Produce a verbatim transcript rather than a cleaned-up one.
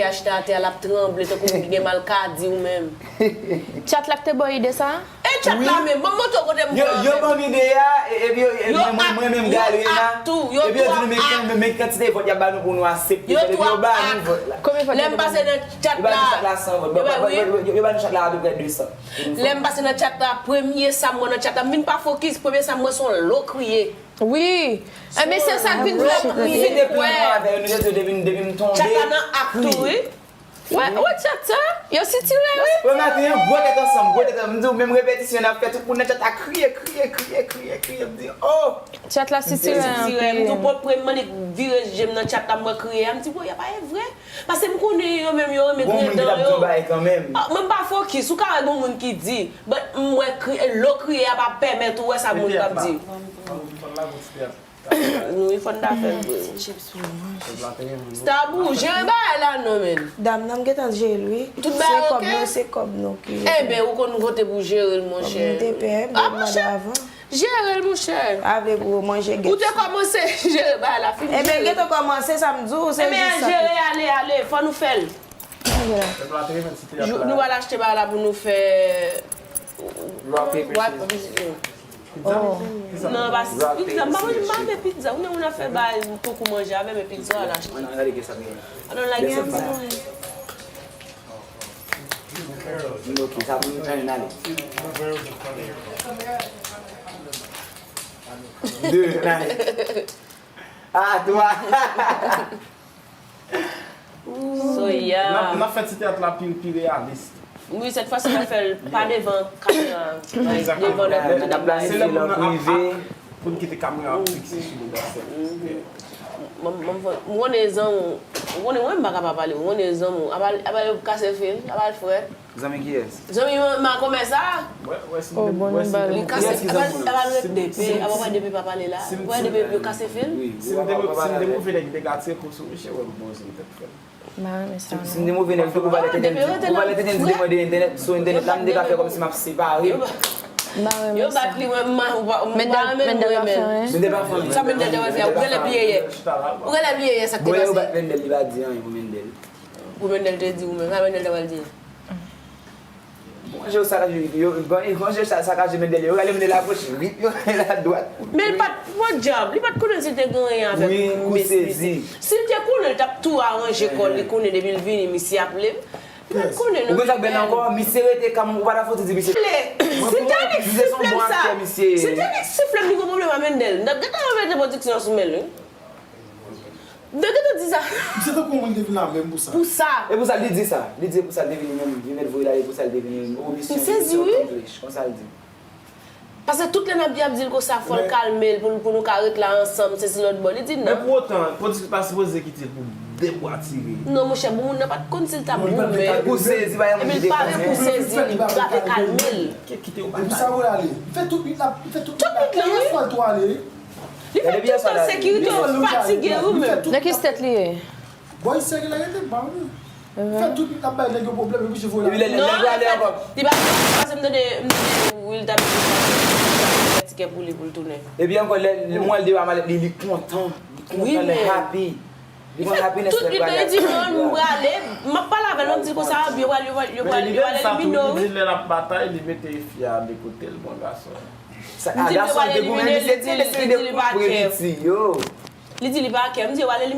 Achte atè a, l ap tranble tankou moun ki gen malkadi ou menm. Chat la k te ba w ide sa? E chat la menm, ban m montre w kote m Yo, pran yo avè l. Ban m ide a, e- epi yo- e- Yo mwen- mwen- mwen menm yo Galena, ak tou, yo epi yo tou di nou men ak- kan- men kantite vòt y ap ba nou pou nou aksepte Yo sa, epi tou yo ba ak- nou vòt la. Konbyen fwa Lè m pase nan chat Yo ba nou chat la, la san vòt, yo ba- wi. yo ba nou chat la apeprè de san. Lè m pase nan chat la, premye sa m wè nan chat la, m vin pa fokis, premye sa m wè se yon lo kriye. Wi. Enben se sa k vin fè m Si te pran nou avè yo, nou te di yo depi depi m tonbe. Chat la nan ak tou, wi. Wè, wè chat sa? Yo sitire wi. Wè maten an, gwo tèt ansanm, gwo tèt ansanm. M di w, menm repetisyon n ap fè, tout moun nan chat la kriye, kriye, kriye, kriye, kriye. M di, oh! Chat la sitire Sitire, m di w anpil. pot premye m annik vire je m nan chat la, m wè kriye a, m di, bon, y ap pa e vre. Paske m konnen yo menm, yo renmen Bon, kriye moun ki t dan ap di yon yo. Bagay kanmenm. Ah, mwen m pa fokis, ou ka wè gon moun ki di, but m wè kriye, lo kriye a pa pèmèt ou wè sa moun t ap di. Nou, fò n ta fè l vre. Stabou, jere bagay la non, men. Dam nan m gentan jere l wi. Tout bagay Se kòb oke? nou, se kòb nou ki. Enben, ou konn kote pou jere l, monchè. M te pè, m te Ah, mande monchè. Avan. Jere l, monchè. Pa vle pou yo manje gèt. Ou te kòmanse jere bagay la, fin Ebyen, jere. Gentan kòmanse, sa m di w, se Ebyen, jis sa. Jere, ale, ale, fò nou fè l. Jou- Nou al achte bagay la pou nou fè. Rock, paper, Wap, scissors. Non, pa pizza, m pa manje, m pa renmen pizza. Ou ne ou nan fè bagay pou kou manje avè, men pizza al achte. Mwen nan gade ki sa gen. Anon la gen sa. Ok, sa pou nou fè yon ale. De, ale. Ah, twa. So, yeah. N ap fè ti teyat la pi, pi reyalis. Wi, sèt fwa si n ap fè l pa devan kamera, like, devan lòt moun. N ap planifiye lè prive. Pou n kite kamera ap fikse sou nou. M konnen zanmi w, ou konnen mwen m pa ka pa pale, ou konnen zanmi w, apa l kase fil, apa l frèt. Zanmi kiyès? Zanmi mwen, makomè sa. Wè, wè, si m te, wè, si m te, Li kase, Kiyès ki apa zanmi w? Apa l rete depi, apa pral depi papa li la. Wè depi yo kase fil. Wi, si m te, si m te move nèg, nèg atire kou sou misye, wè, m bon, se m te fè. M pa renmen sa non. Si m te move nèg tou, ou pa lè tande, ou pa lè tande m di mwen de entènèt, sou entènèt la, m te ka fè kòmsi m ap separe m. M pa renmen Yo sa. bat li, mwen, mwen, mwen, mwen, Mendel, mwen, Mendel pa fè mwen. anyen. Mendel pa fè anyen. Sa Mendel te wè fè, ou genlè bliye yè. Ou genlè bliye yè sa k te Bon, yo pase. Bat Mendel, li pa di anyen pou Mendel. Pou Mendel te di ou menm, sa Mendel te pral di. Bon, je sakaje, yo, bon, bon, je sa- sakaje Mendel, yo rale Mendel agoch, rip, yo rale adwat. Men li pa t, podyab, li pa t konnen si l te gen anyen avèk Wi, kou mesye. sezi. Si l te konnen, l t ap tou aranje kò l, li konnen depi l vini, misye ap leve. Li pa t konnen, non. Ou konn sa k bèl ankò? Misye rete kam, ou pa ta fouti di misye. Si l te annik sifle m sa, Misye si l te annik sifle m, li gon pwoblèm a Mendel. M t ap gentan mete pwodiksyon an sou men l, wi. M te gentan di sa. Misye tankou yon moun ki te vin la menm pou sa. Pou sa. E pou sa l te di sa. Li di e pou sa l te vini menm. Li mèt voye l ale pou sa l te vini. Ou misyon M sezi, wi. Konsa l di. Paske tout lè n ap di, ap di l konsa, fò l kalme l pou, pou nou ka ret la ansanm, sezi lòt bò. Li di Men non. Pou otan, pwodiksyon pa sipoze kite pou de bwa tire. Non, monchè, bon moun nan pa t konn si l t ap goumen. Pou sezi, pa yon Epi moun l ki pare pou defanse. sezi, li pa fè kalme l. Kite yo Epi sa ou ale. Li fè tout nit la, li fè tout nit la. Tout nit la, wi. Yè swa l tou ale. Li fè tout tan sekirite, ou fatige ou menm. Nan ki state li ye? Bò isit la rete ba ou. Fè tout nit ap bay nèg yo pwoblèm, yo oblije voye. Epi lè lè Non, lè ale an fèt, ankò. Li pa paske m tande, m tande Will t ap di sa, fè tikè pou li, pou l tounen. Epi ankò lè lè mwen al devan malèt li, li kontan. Li Wi, kontan, li men happy. Li konn happiness Tout lè li pral te di al. Non, m prale. M ap pale avè l, m di l konsa, yo pral, yo pral, yo pral, yo pral elimine w, Li wi. di lè l ap batay, li mete fi a de kote l, bon gason. Sa Li di l yo gason pral te goumen, elimine l, misye li di di, mesye li de di li pa koupre kè. Piti yo. Li di li pa kè, m di yo pral elimine